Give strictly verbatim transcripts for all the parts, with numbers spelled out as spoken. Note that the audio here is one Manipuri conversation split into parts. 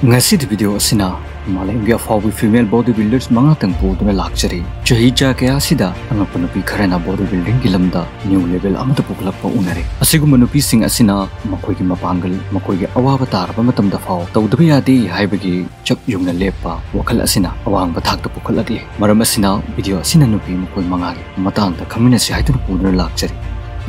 ꯉꯁꯤꯗꯤ ꯚꯤꯗꯤꯑꯣ ꯑꯁꯤꯅ ꯃꯥꯂꯦꯝꯒꯤ ꯑꯐꯥꯎꯕ female body builders ꯃꯉꯥꯇꯪ ꯄꯨꯗꯨꯅ ꯂꯥꯛꯆꯔꯤ꯫ ꯆꯍꯤ ꯆꯥ ꯀꯌꯥ ꯑꯁꯤꯗ ꯑꯉꯛꯄ ꯅꯨꯄꯤ ꯈꯔꯅ body buildingꯒꯤ ꯂꯝꯗ new level ꯑꯃꯗ ꯄꯨꯈꯠꯂꯛꯄ ꯎꯅꯔꯦ꯫ ꯑꯁꯤꯒꯨꯝꯕ ꯅꯨꯄꯤꯁꯤꯡ ꯑꯁꯤꯅ ꯃꯈꯣꯏꯒꯤ ꯃꯄꯥꯡꯒꯜ, ꯃꯈꯣꯏꯒꯤ ꯑꯋꯥꯕ ꯇꯥꯔꯕ ꯃꯇꯝꯗ ꯐꯥꯎ ꯇꯧꯗꯕ ꯌꯥꯗꯦ ꯍꯥꯏꯕꯒꯤ ꯆꯞ ꯌꯨꯡꯅ ꯂꯦꯞꯄ ꯋꯥꯈꯜ ꯑꯁꯤꯅ ꯑꯋꯥꯡꯕ ꯊꯥꯛꯇ ꯄꯨꯈꯠꯂꯛꯂꯤ꯫ ꯃꯔꯝ ꯑꯁꯤꯅ ꯚꯤꯗꯤꯑꯣ ꯑꯁꯤꯅ ꯅꯨꯄꯤ ꯃꯈꯣꯏ ꯃꯉꯥꯒꯤ ꯃꯇꯥꯡꯗ ꯈꯪꯃꯤꯟꯅꯁꯤ ꯍꯥꯏꯗꯨꯅ ꯄꯨꯗꯨꯅ ꯂꯥꯛꯆꯔꯤ꯫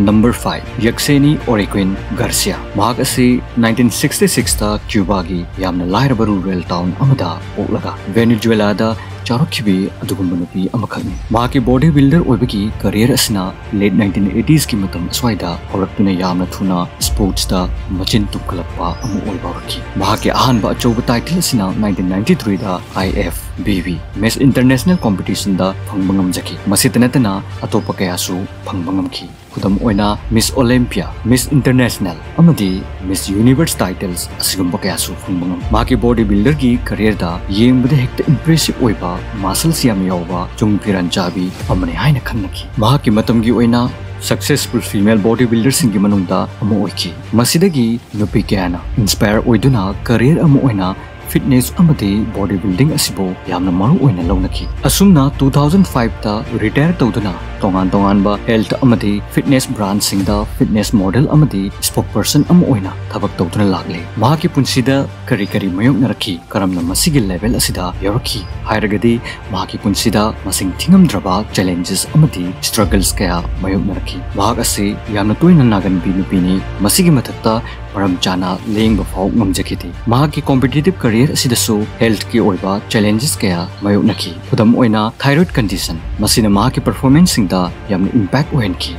Number five, Yaxeni Oroquen Garcia꯫ ꯃꯍꯥꯛ ꯑꯁꯤ nineteen sixty sixꯇ Cubaꯒꯤ ꯌꯥꯝꯅ ꯂꯥꯏꯔꯕ rural town ꯑꯃꯗ ꯄꯣꯛꯂꯒ Venezuelaꯗ ꯆꯥꯎꯔꯛꯈꯤꯕꯤ ꯑꯗꯨꯒꯨꯝꯕ ꯅꯨꯄꯤ ꯑꯃꯈꯛꯅꯤ꯫ ꯃꯍꯥꯛꯀꯤ body builder ꯑꯣꯏꯕꯒꯤ career ꯑꯁꯤꯅ late nineteen eightieski ꯃꯇꯝ ꯑꯁ꯭ꯋꯥꯏꯗ ꯍꯧꯔꯛꯇꯨꯅ ꯌꯥꯝꯅ ꯊꯨꯅ sportsꯇ ꯃꯆꯤꯟ ꯇꯨꯝꯈꯠꯂꯛꯄ ꯑꯃ ꯑꯣꯏꯕ ꯍꯧꯔꯛꯈꯤ꯫ ꯃꯍꯥꯛꯀꯤ ꯑꯍꯥꯟꯕ ꯑꯆꯧꯕ title ꯑꯁꯤꯅ nineteen ninety threeꯗ IFBB Miss International competitionꯗ ꯐꯪꯕ ꯉꯝꯖꯈꯤ꯫ ꯃꯁꯤꯇ ꯅꯠꯇꯅ ꯑꯇꯣꯞꯄ ꯀꯌꯥꯁꯨ ꯐꯪꯕ ꯉꯝꯈꯤ꯫ ꯈꯨꯗꯝ ꯑꯣꯏꯅ Miss Olympia, Miss International ꯑꯃꯗꯤ Miss Universe titles ꯑꯁꯤꯒꯨꯝꯕ ꯀꯌꯥꯁꯨ ꯐꯪꯕ ꯉꯝ꯫ ꯃꯍꯥꯛꯀꯤ body builderꯒꯤ careerꯗ ꯌꯦꯡꯕꯗ ꯍꯦꯛꯇ impressive ꯑꯣꯏꯕ, muscles ꯌꯥꯝ ꯌꯥꯎꯕ, ꯆꯨꯡ ꯐꯤꯔꯥꯟ ꯆꯥꯕꯤ ꯑꯃꯅꯤ ꯍꯥꯏꯅ ꯈꯟꯅꯈꯤ꯫ ꯃꯍꯥꯛꯀꯤ ꯃꯇꯝꯒꯤ ꯑꯣꯏꯅ successful female body builderꯁꯤꯡꯒꯤ ꯃꯅꯨꯡꯗ ꯑꯃ ꯑꯣꯏꯈꯤ꯫ ꯃꯁꯤꯗꯒꯤ ꯅꯨꯄꯤ ꯀꯌꯥꯅ inspire ꯑꯣꯏꯗꯨꯅ career ꯑꯃ ꯑꯣꯏꯅ fitness ꯑꯃꯗꯤ body building ꯑꯁꯤꯕꯨ ꯌꯥꯝꯅ ꯃꯔꯨ ꯑꯣꯏꯅ ꯂꯧꯅꯈꯤ꯫ ꯑꯁꯨꯝꯅ two thousand fiveꯇ retire ꯇꯧꯗꯨꯅ ꯇꯣꯉꯥꯟ ꯇꯣꯉꯥꯟꯕ health ꯑꯃꯗꯤ fitness brandꯁꯤꯡꯗ fitness model ꯑꯃꯗꯤ spokesperson ꯑꯃ ꯑꯣꯏꯅ ꯊꯕꯛ ꯇꯧꯗꯨꯅ ꯂꯥꯛꯂꯤ꯫ ꯃꯍꯥꯛꯀꯤ ꯄꯨꯟꯁꯤꯗ ꯀꯔꯤ ꯀꯔꯤ ꯃꯥꯌꯣꯛꯅꯔꯛꯈꯤ, ꯀꯔꯝꯅ ꯃꯁꯤꯒꯤ level ꯑꯁꯤꯗ ꯌꯧꯔꯛꯈꯤ ꯍꯥꯏꯔꯒꯗꯤ, ꯃꯍꯥꯛꯀꯤ ꯄꯨꯟꯁꯤꯗ ꯃꯁꯤꯡ ꯊꯤꯉꯝꯗ꯭ꯔꯕ challenges ꯑꯃꯗꯤ struggles ꯀꯌꯥ ꯃꯥꯌꯣꯛꯅꯔꯛꯈꯤ꯫ ꯃꯍꯥꯛ ꯑꯁꯤ ꯌꯥꯝꯅ ꯇꯣꯏꯅ ꯅꯥꯒꯟꯕꯤ ꯅꯨꯄꯤꯅꯤ꯫ ꯃꯁꯤꯒꯤ ꯃꯊꯛꯇ ꯃꯔꯝ ꯆꯥꯅ ꯂꯦꯡꯕ ꯐꯥꯎ ꯉꯝꯖꯈꯤꯗꯦ꯫ ꯃꯍꯥꯛꯀꯤ competitive career ꯑꯁꯤꯗꯁꯨ healthꯀꯤ ꯑꯣꯏꯕ challenges ꯀꯌꯥ ꯃꯥꯌꯣꯛꯅꯈꯤ꯫ ꯈꯨꯗꯝ ꯑꯣꯏꯅ thyroid condition, ꯃꯁꯤꯅ ꯃꯍꯥꯛꯀꯤ performanceꯁꯤꯡꯗ ꯌꯥꯝꯅ impact ꯑꯣꯏꯍꯟꯈꯤ꯫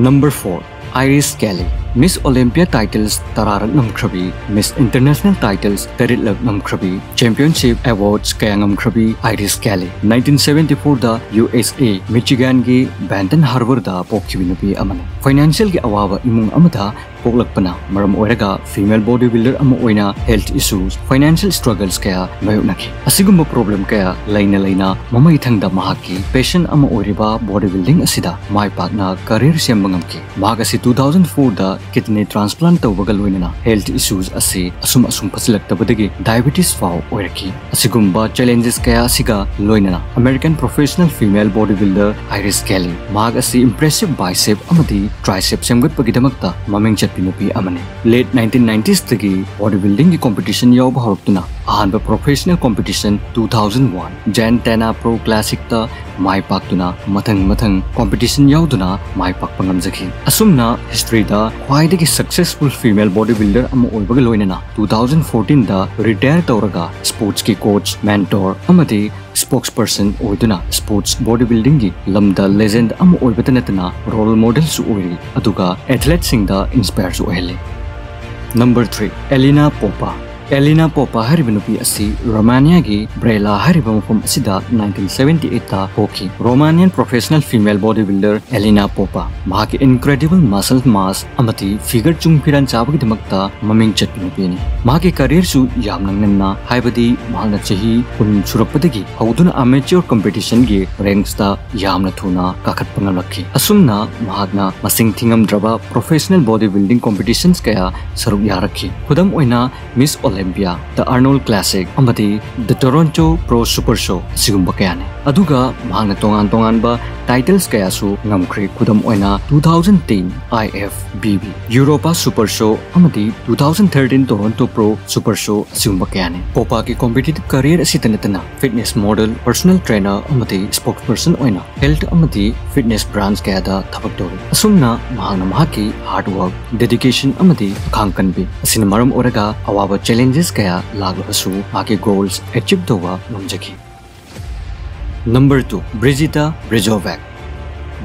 Number four, Iris Kelly꯫ Miss Olympia titles ꯇꯔꯥꯔꯛ ꯉꯝꯈ꯭ꯔꯕꯤ, Miss International titles ꯇꯔꯦꯠꯂꯛ ꯉꯝꯈ꯭ꯔꯕꯤ, championship awards ꯀꯌꯥ ꯉꯝꯈ꯭ꯔꯕꯤ Iris Kelly, nineteen seventy fourꯗ USA Michiganꯒꯤ Benton Harborꯗ ꯄꯣꯛꯈꯤꯕ ꯅꯨꯄꯤ ꯑꯃꯅꯤ꯫ Financialꯒꯤ ꯑꯋꯥꯕ ꯏꯃꯨꯡ ꯑꯃꯗ ꯄꯣꯛꯂꯛꯄꯅ ꯃꯔꯝ ꯑꯣꯏꯔꯒ female body builder ꯑꯃ ꯑꯣꯏꯅ health issues, financial struggles ꯀꯌꯥ ꯃꯥꯌꯣꯛꯅꯈꯤ꯫ ꯑꯁꯤꯒꯨꯝꯕ problem ꯀꯌꯥ ꯂꯩꯅ ꯂꯩꯅ ꯃꯃꯩꯊꯪꯗ ꯃꯍꯥꯛꯀꯤ passion ꯑꯃ ꯑꯣꯏꯔꯤꯕ body building ꯑꯁꯤꯗ ꯃꯥꯏ ꯄꯥꯛꯅ career ꯁꯦꯝꯕ ꯉꯝꯈꯤ꯫ ꯃꯍꯥꯛ ꯑꯁꯤ two thousand four ꯗ kidney transplant ꯇꯧꯕꯒ ꯂꯣꯏꯅꯅ health issues ꯑꯁꯤ ꯑꯁꯨꯝ ꯑꯁꯨꯝ ꯐꯠꯁꯤꯜꯂꯛꯇꯕꯗꯒꯤ diabetes ꯐꯥꯎ ꯑꯣꯏꯔꯛꯈꯤ꯫ ꯑꯁꯤꯒꯨꯝꯕ challenges ꯀꯌꯥ ꯑꯁꯤꯒ ꯂꯣꯏꯅꯅ American professional female body builder Iris Kelly, ꯃꯍꯥꯛ ꯑꯁꯤ impressive bicep ꯑꯃꯗꯤ tricep ꯁꯦꯝꯒꯠꯄꯒꯤꯗꯃꯛꯇ ꯃꯃꯤꯡ ꯆꯠꯄꯤ ꯅꯨꯄꯤ ꯑꯃꯅꯤ꯫ Late nineteen nineties ꯇꯒꯤ body building ꯒꯤ competition ꯌꯥꯎꯕ ꯍꯧꯔꯛꯇꯨꯅ ꯑꯍꯥꯟꯕ professional competition two thousand one Jan Tana Pro Classic ꯇ ꯃꯥꯏ ꯄꯥꯛꯇꯨꯅ ꯃꯊꯪ ꯃꯊꯪ competition ꯌꯥꯎꯗꯨꯅ ꯃꯥꯏ ꯄꯥꯛꯄ ꯉꯝꯖꯈꯤ꯫ ꯑꯁꯨꯝꯅ history ꯗ ꯈ꯭ꯋꯥꯏꯗꯒꯤ successful female body builder ꯑꯃ ꯑꯣꯏꯕꯒ ꯂꯣꯏꯅꯅ two thousand fourteen ꯗ retire ꯇꯧꯔꯒ sports ꯀꯤ coach, mentor ꯑꯃꯗꯤ spokesperson ꯑꯣꯏꯗꯨꯅ sports body building ꯒꯤ ꯂꯝꯗ legend ꯑꯃ ꯑꯣꯏꯕꯇ ꯅꯠꯇꯅ role model ꯁꯨ ꯑꯣꯏꯔꯤ, ꯑꯗꯨꯒ athlete ꯁꯤꯡꯗ inspire ꯁꯨ ꯑꯣꯏꯍꯜꯂꯤ꯫ Number three, Elina Popa꯫ Elina Popa ꯍꯥꯏꯔꯤꯕ ꯅꯨꯄꯤ ꯑꯁꯤ Romania ꯒꯤ Brela ꯍꯥꯏꯔꯤꯕ ꯃꯐꯝ ꯑꯁꯤꯗ nineteen seventy eight ꯇ ꯄꯣꯛꯈꯤ꯫ Romanian professional female body builder Elina Popa ꯃꯍꯥꯛꯀꯤ incredible muscle mass ꯑꯃꯗꯤ figure ꯆꯨꯡ ꯐꯤꯔꯥꯟ ꯆꯥꯕꯒꯤꯗꯃꯛꯇ ꯃꯃꯤꯡ ꯆꯠꯄ ꯅꯨꯄꯤꯅꯤ꯫ ꯃꯍꯥꯛꯀꯤ career ꯁꯨ ꯌꯥꯝꯅ ꯉꯟꯅ, ꯍꯥꯏꯕꯗꯤ ꯃꯍꯥꯛꯅ ꯆꯍꯤ ꯀꯨꯟ ꯁꯨꯔꯛꯄꯗꯒꯤ ꯍꯧꯗꯨꯅ amateur competition ꯒꯤ ranks ꯇ ꯌꯥꯝꯅ ꯊꯨꯅ ꯀꯥꯈꯠꯄ ꯉꯝꯂꯛꯈꯤ꯫ ꯑꯁꯨꯝꯅ ꯃꯍꯥꯛꯅ ꯃꯁꯤꯡ ꯊꯤꯉꯝꯗ꯭ꯔꯕ professional body building competitions ꯀꯌꯥ ꯁꯔꯨꯛ ꯌꯥꯔꯛꯈꯤ꯫ ꯈꯨꯗꯝ ꯑꯣꯏꯅ Miss Olympia, The Arnold Classic ꯑꯃꯗꯤ The Toronto Pro Super Show ꯑꯁꯤꯒꯨꯝꯕ ꯀꯌꯥꯅꯤ꯫ ꯑꯗꯨꯒ ꯃꯍꯥꯛꯅ ꯇꯣꯉꯥꯟ ꯇꯣꯉꯥꯟꯕ titles ꯀꯌꯥꯁꯨ ꯉꯝꯈ꯭ꯔꯦ꯫ ꯈꯨꯗꯝ ꯑꯣꯏꯅ two thousand ten I F B B Europa Super Show ꯑꯃꯗꯤ two thousand thirteen Toronto Pro Super Show ꯑꯁꯤꯒꯨꯝꯕ ꯀꯌꯥꯅꯤ꯫ ꯄꯣꯄꯥꯒꯤ competitive career ꯑꯁꯤꯇ ꯅꯠꯇꯅ fitness model, personal trainer ꯑꯃꯗꯤ spokesperson ꯑꯣꯏꯅ health ꯑꯃꯗꯤ fitness brands ꯀꯌꯥꯗ ꯊꯕꯛ ꯇꯧꯔꯤ꯫ ꯑꯁꯨꯝꯅ ꯃꯍꯥꯛꯅ ꯃꯍꯥꯛꯀꯤ hard work, dedication ꯑꯃꯗꯤ ꯑꯈꯥꯡ ꯀꯟꯕꯤ ꯑꯁꯤꯅ ꯃꯔꯝ ꯑꯣꯏꯔꯒ ꯑꯋꯥꯕ challenges ꯀꯌꯥ ꯂꯥꯛꯂꯕꯁꯨ ꯃꯍꯥꯛꯀꯤ goals achieve ꯇꯧꯕ ꯉꯝꯖꯈꯤ꯫ Number two, Brigitta Brzovac꯫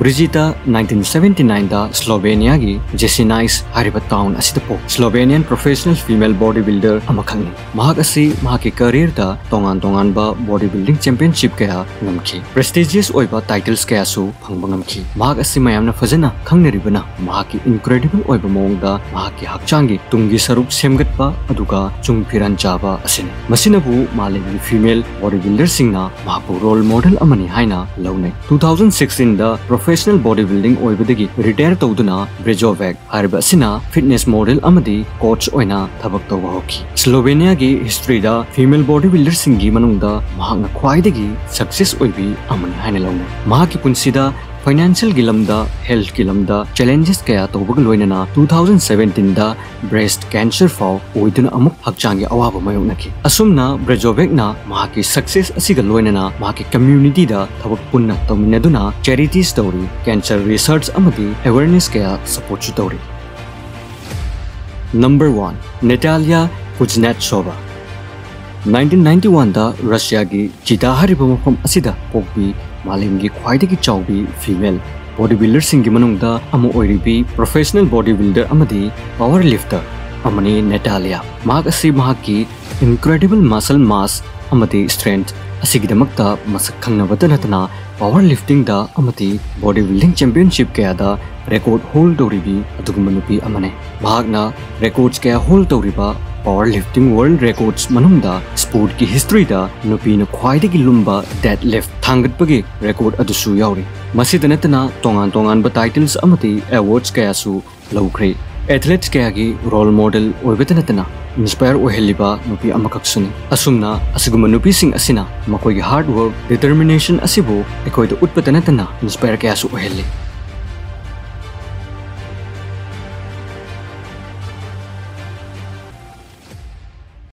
Brigita nineteen seventy-nine ꯗ Slovenia ꯒꯤ Jesenice ꯍꯥꯏꯔꯤꯕ town ꯑꯁꯤꯗ ꯄꯣꯛ Slovenian professional female body builder ꯑꯃꯈꯛꯅꯤ꯫ ꯃꯍꯥꯛ ꯑꯁꯤ ꯃꯍꯥꯛꯀꯤ career ꯗ ꯇꯣꯉꯥꯟ ꯇꯣꯉꯥꯟꯕ body building championship ꯀꯌꯥ ꯉꯝꯈꯤ꯫ Prestigious ꯑꯣꯏꯕ titles ꯀꯌꯥꯁꯨ ꯐꯪꯕ ꯉꯝꯈꯤ꯫ ꯃꯍꯥꯛ ꯑꯁꯤ ꯃꯌꯥꯝꯅ ꯐꯖꯅ ꯈꯪꯅꯔꯤꯕꯅ ꯃꯍꯥꯛꯀꯤ incredible ꯑꯣꯏꯕ ꯃꯑꯣꯡꯗ ꯃꯍꯥꯛꯀꯤ ꯍꯛꯆꯥꯡꯒꯤ ꯇꯨꯡꯒꯤ ꯁꯔꯨꯛ ꯁꯦꯝꯒꯠꯄ ꯑꯗꯨꯒ ꯆꯨꯡ ꯐꯤꯔꯥꯟ ꯆꯥꯕ ꯑꯁꯤꯅꯤ꯫ ꯃꯁꯤꯅꯕꯨ ꯃꯥꯂꯦꯝꯒꯤ female body builder ꯁꯤꯡꯅ ꯃꯍꯥꯛꯄꯨ role model ꯑꯃꯅꯤ ꯍꯥꯏꯅ ꯂꯧꯅꯩ꯫ Two thousand sixteen ꯗ professional body building ꯑꯣꯏꯕꯗꯒꯤ retire ꯇꯧꯗꯨꯅ Brezovac ꯍꯥꯏꯔꯤꯕ ꯑꯁꯤꯅ fitness model ꯑꯃꯗꯤ coach ꯑꯣꯏꯅ ꯊꯕꯛ ꯇꯧꯕ ꯍꯧꯈꯤ꯫ Slovenia ꯒꯤ history ꯗ female body builder ꯁꯤꯡꯒꯤ ꯃꯅꯨꯡꯗ ꯃꯍꯥꯛꯅ ꯈ꯭ꯋꯥꯏꯗꯒꯤ success ꯑꯣꯏꯕꯤ ꯑꯃꯅꯤ ꯍꯥꯏꯅ ꯂꯧꯅꯩ꯫ ꯃꯍꯥꯛꯀꯤ ꯄꯨꯟꯁꯤꯗ financial ꯒꯤ ꯂꯝꯗ, health ꯀꯤ ꯂꯝꯗ challenges ꯀꯌꯥ ꯇꯧꯕꯒ ꯂꯣꯏꯅꯅ two thousand seventeen ꯗ breast cancer ꯐꯥꯎ ꯑꯣꯏꯗꯨꯅ ꯑꯃꯨꯛ ꯍꯛꯆꯥꯡꯒꯤ ꯑꯋꯥꯕ ꯃꯥꯌꯣꯛꯅꯈꯤ꯫ ꯑꯁꯨꯝꯅ Brezovac ꯅ ꯃꯍꯥꯛꯀꯤ success ꯑꯁꯤꯒ ꯂꯣꯏꯅꯅ ꯃꯍꯥꯛꯀꯤ community ꯗ ꯊꯕꯛ ꯄꯨꯟꯅ ꯇꯧꯃꯤꯟꯅꯗꯨꯅ charities ꯇꯧꯔꯤ, cancer research ꯑꯃꯗꯤ awareness ꯀꯌꯥ support ꯁꯨ ꯇꯧꯔꯤ꯫ Number one, Natalia Kuznetsova꯫ Nineteen ninety-one ꯗ Russia ꯒꯤ Chita ꯍꯥꯏꯔꯤꯕ ꯃꯐꯝ ꯑꯁꯤꯗ ꯄꯣꯛꯄꯤ ꯃꯥꯂꯦꯝꯒꯤ ꯈ꯭ꯋꯥꯏꯗꯒꯤ ꯆꯥꯎꯕꯤ female body builder ꯁꯤꯡꯒꯤ ꯃꯅꯨꯡꯗ ꯑꯃ ꯑꯣꯏꯔꯤꯕꯤ professional body builder ꯑꯃꯗꯤ power lifter ꯑꯃꯅꯤ Natalia꯫ ꯃꯍꯥꯛ ꯑꯁꯤ ꯃꯍꯥꯛꯀꯤ incredible muscle mass ꯑꯃꯗꯤ strength ꯑꯁꯤꯒꯤꯗꯃꯛꯇ ꯃꯁꯛ ꯈꯪꯅꯕꯇ ꯅꯠꯇꯅ power lifting ꯗ ꯑꯃꯗꯤ body building championship ꯀꯌꯥꯗ record hold ꯇꯧꯔꯤꯕꯤ ꯑꯗꯨꯒꯨꯝꯕ ꯅꯨꯄꯤ ꯑꯃꯅꯤ꯫ ꯃꯍꯥꯛꯅ records ꯀꯌꯥ hold ꯇꯧꯔꯤꯕ power lifting world records ꯃꯅꯨꯡꯗ sport ꯀꯤ history ꯗ ꯅꯨꯄꯤꯅ ꯈ꯭ꯋꯥꯏꯗꯒꯤ ꯂꯨꯝꯕ deadlift ꯊꯥꯡꯒꯠꯄꯒꯤ record ꯑꯗꯨꯁꯨ ꯌꯥꯎꯔꯤ꯫ ꯃꯁꯤꯗ ꯅꯠꯇꯅ ꯇꯣꯉꯥꯟ ꯇꯣꯉꯥꯟꯕ titles ꯑꯃꯗꯤ awards ꯀꯌꯥꯁꯨ ꯂꯧꯈ꯭ꯔꯦ꯫ Athletes ꯀꯌꯥꯒꯤ role model ꯑꯣꯏꯕꯇ ꯅꯠꯇꯅ inspire ꯑꯣꯏꯍꯜꯂꯤꯕ ꯅꯨꯄꯤ ꯑꯃꯈꯛꯁꯨꯅꯤ꯫ ꯑꯁꯨꯝꯅ ꯑꯁꯤꯒꯨꯝꯕ ꯅꯨꯄꯤꯁꯤꯡ ꯑꯁꯤꯅ ꯃꯈꯣꯏꯒꯤ hard work, determination ꯑꯁꯤꯕꯨ ꯑꯩꯈꯣꯏꯗ ꯎꯠꯄꯇ ꯅꯠꯇꯅ inspire ꯀꯌꯥꯁꯨ ꯑꯣꯏꯍꯜꯂꯤ꯫